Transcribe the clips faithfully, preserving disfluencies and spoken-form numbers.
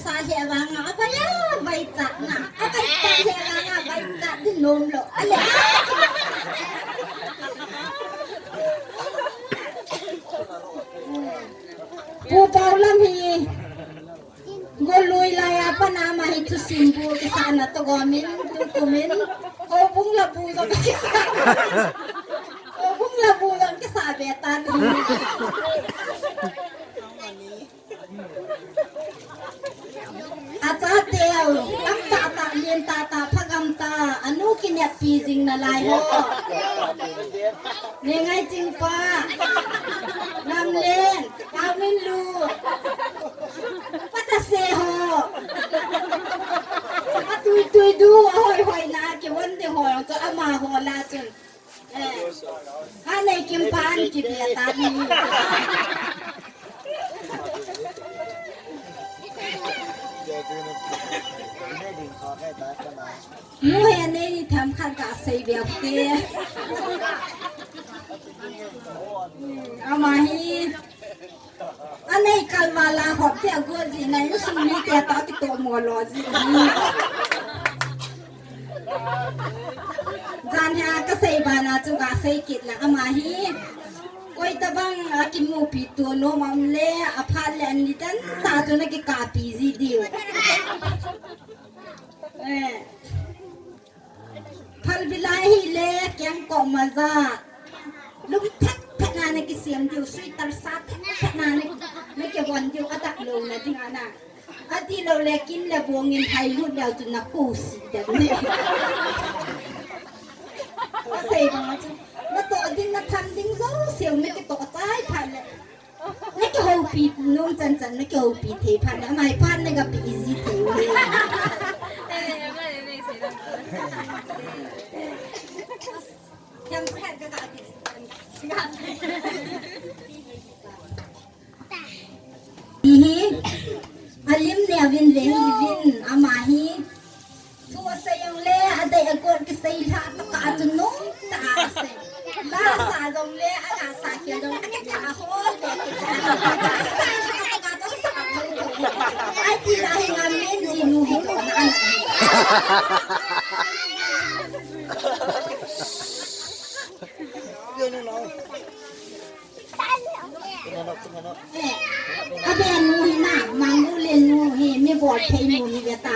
Sa he vanga, a vai a, vai cha na. A vai cha he vanga, vai cha di nom lo. Ale. Pu Paolam hi. Golui laiya pat a ama hi thusim bu kisahna toh gomin, tukumin, houbung labu jong kisah. Houbung labu jong kisah be tan. Achateu, gam tah tah, lien tah tah, phagam tah, anu kineppi jing nalai ho. Neingai Chingpa, Ngamlen, Aominlu, Patase ho. Atuitui du, ahoihoi na, kivon ding ho, chu amaho lah chun. Eh, anei kim pan kibe tan. Nu he nei themkhat gasei be te. Ama hi. Anei kalval a hop te ago ji na insung mite toh kitoh mo lo ji. Jan hi a kasei bana chu gasei kit le ama hi. Koi tabang akimupi to nom am le aphat le ani tan ta chu nakikapi ji diu. Eh. Phalbi lai hile kengkoh maja. Lum phet phet na nakisem diu, sweater sa phet phet na na, nakivon diu, adak louna ding ana. Ati lou le kin le bongin hailut leu chun nakosi dan. Asei bang chu. Natoh ding natham ding jouse u nakitoh chai phat le. Nakihoupi nom chan chan, nakihoupi thei phat le, amai phat nagapi ji thei u hi. Hi hi, alim ne avin ve hi vin, ama hi. Thu asei jong le, adei agot kisei lha tah a chu nom tah a asei. La sa jong le, ala sa khel jong le, akihol ve kisei. Kisei lha tah a chu sa thei thei. Ai ti la hi Ngamlen jinu hi ko na ana. Eh, abenu hi na, Manglen nu hi, mi bol thei nu hi ve ta.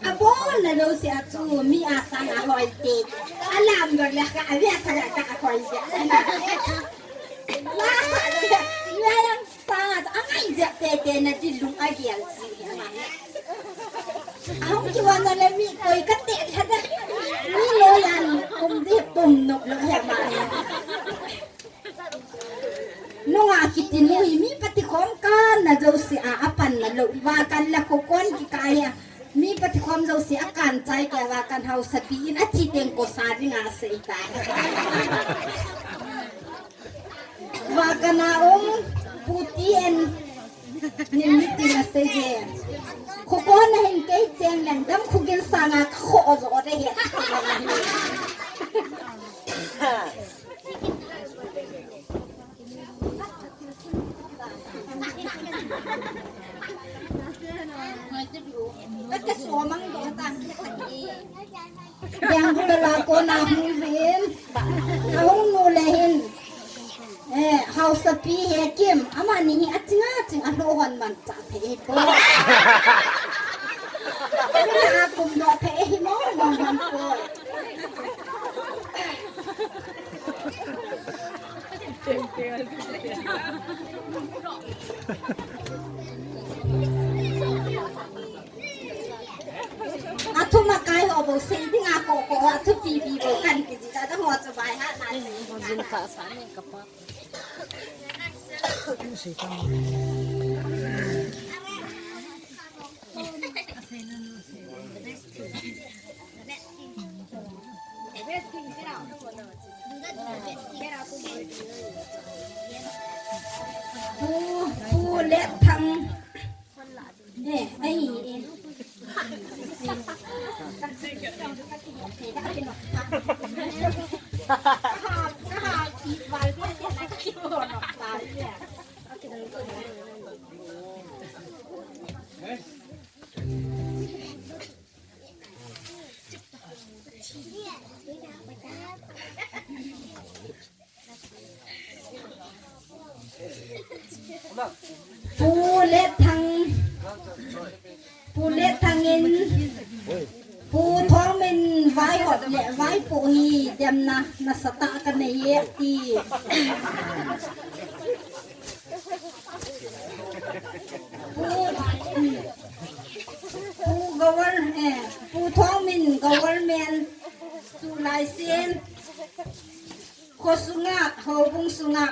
Abol na lou si a chu, mi asang ahoi te. Alam dor le ka, ave sa le ka ahoi se. Ana. La sa le, la yang sa, angai je te te na di lung agel si. Ahung kiwan na le mi koi ka te ha da. Mi lo yan, um di pum nok lo he ma. Nunga kiti nu hi mi patikhom kan na jouse a, apan na lou. Vakan la khokon kikai a. Mi patikhom jouse a kan chai ke vakan hausapi in athi teng ko sa ding a sei ta. Vakan a um puti en. Nin ni ti na sei je. Khokon na hin kei cheng leng dam khugin sanga ka kho jo de he. Bangalore la kona hung vin. Ahung nu le hin. Eh, hausapi he kim. Amani hi aching aching a lo hon man cha thei po. Kum do thei hi mo mo man po. Athu makai ho bou sei ding a ko ko, athu pipi bou kan kiji ta da ho chu bai ha na sei. Jin kha sa ni ka pa. Pu, Pu Letthang. Eh, ai, eh. Pu Letthang in, Pu Thongmin vaihop le vaipoh hi demna nasatah kanei e ati. Pu, Pu Govern-, eh, Pu Thongmin government chu laisen khosunga, houbung sunga,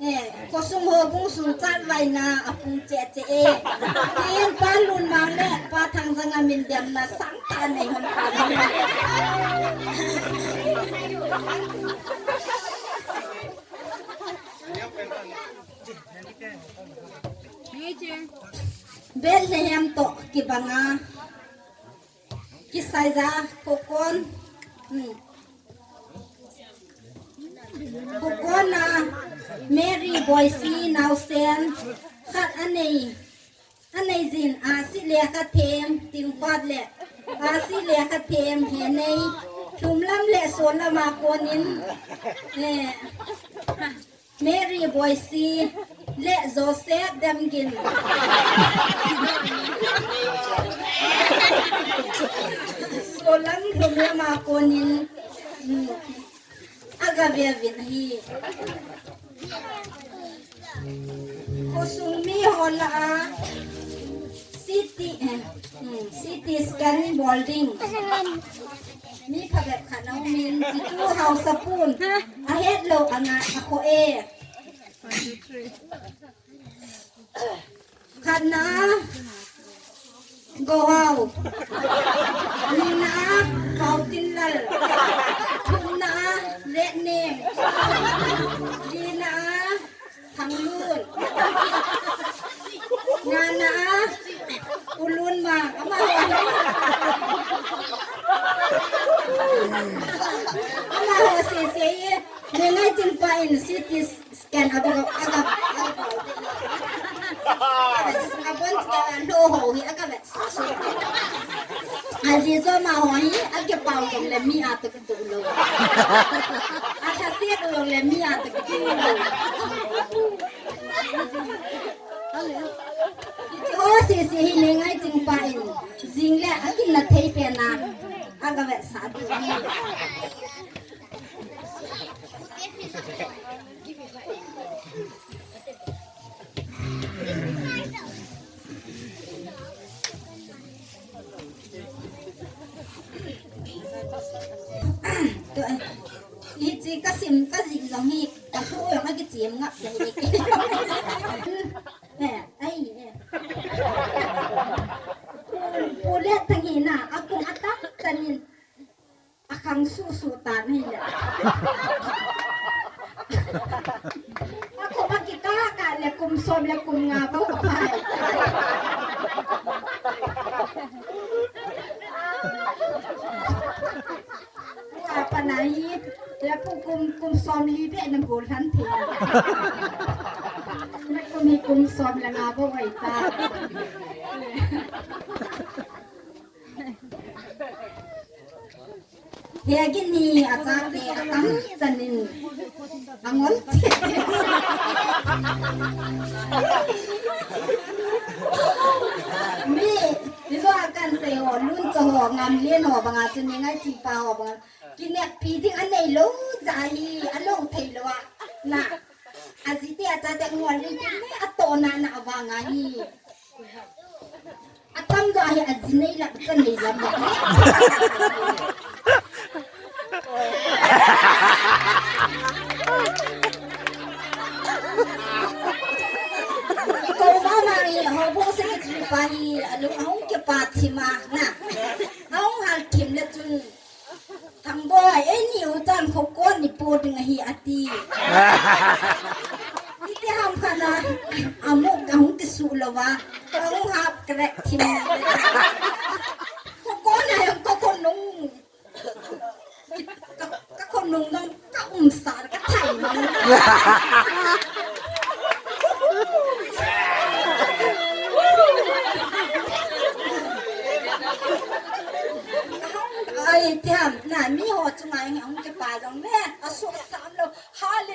eh, khosung houbung sung chatvaina apung cheh cheh e. Tin Pa Lunmang le Pa Thangjang a min demna sangtah nei hon pa. Bethlehem toh kibanga, kisaiya, khokon, hmm. Khokon a Mary Boisi naosen khat anei, anei jin, ahsi le khathem, tingpat le ahsi le khathem, henei, lhumlam le sonlam a konin, eh, Mary Boisi le Joseph Demgin. Solam lhumlam a konin, mm, aga ve uvin ahi. Khosung mi ho lah a, C T, eh, hmm, C T scan bol ding mi phabep khat aumin, chuchu haosapun ahetlou anga akhoh e. Khatna, Gohao. Nina, Paotinlal. Thumna, Letneng. Lina, Thanglun. Ngana, U Lunmang. Amaho hi, amaho sese hi, Nengaichingpa in C T scan abol, aga, aga, abon scan a lou ho hi aga vetsah su. Ajeh chu amaho hi akipao jongle mi a toh kitoh lou. Alhase jongle mi a toh kitoh lou. Hiche ho sese hi Nengaichingpa in jing le akinna thei pen a aga vetsah diu ahi. Hiche kasim, kajih jong hi, kapu jong akichem ngap jeh hi. Eh, ai, eh. Pu, Pu Letthang hi na, akong atam chan in. Akhang susu tan ahile. Akhop akikah kah le kum som le kum nga bou kapai. Tua pat na hi, le pu kum, kum som li beh na bol lhan thei. Na kum hi kum som le nga bou ahi ta. He gin hi achate atam chan in angol. Mi, ijo a kansei ho, Luncha ho, Ngamlen ho banga chu Nengaichingpa ho banga kineppi ding anei lou jeh hi, alou thei lou a. Na, ajite achate angol ding tin ne atohna na avang ahi. Atam jo hi aji nei lam, cha nei lam. Ko mama hi, houbung secretary pa hi, alung ahung kipa thim a, na. Ahung hal thim le chun. Thangboi, eini u chan khokon ni po ding ahi ati. Iti ham khat na, amuk ahung kisu lou va, ahung hap crack thim. Khokon na hem ka khonung. Ka, ka khonung nang ka umsa ka thai nang. Ai, tiam, na, mi ho chunga hi ahung kipa jong le, asu asam lou, hale,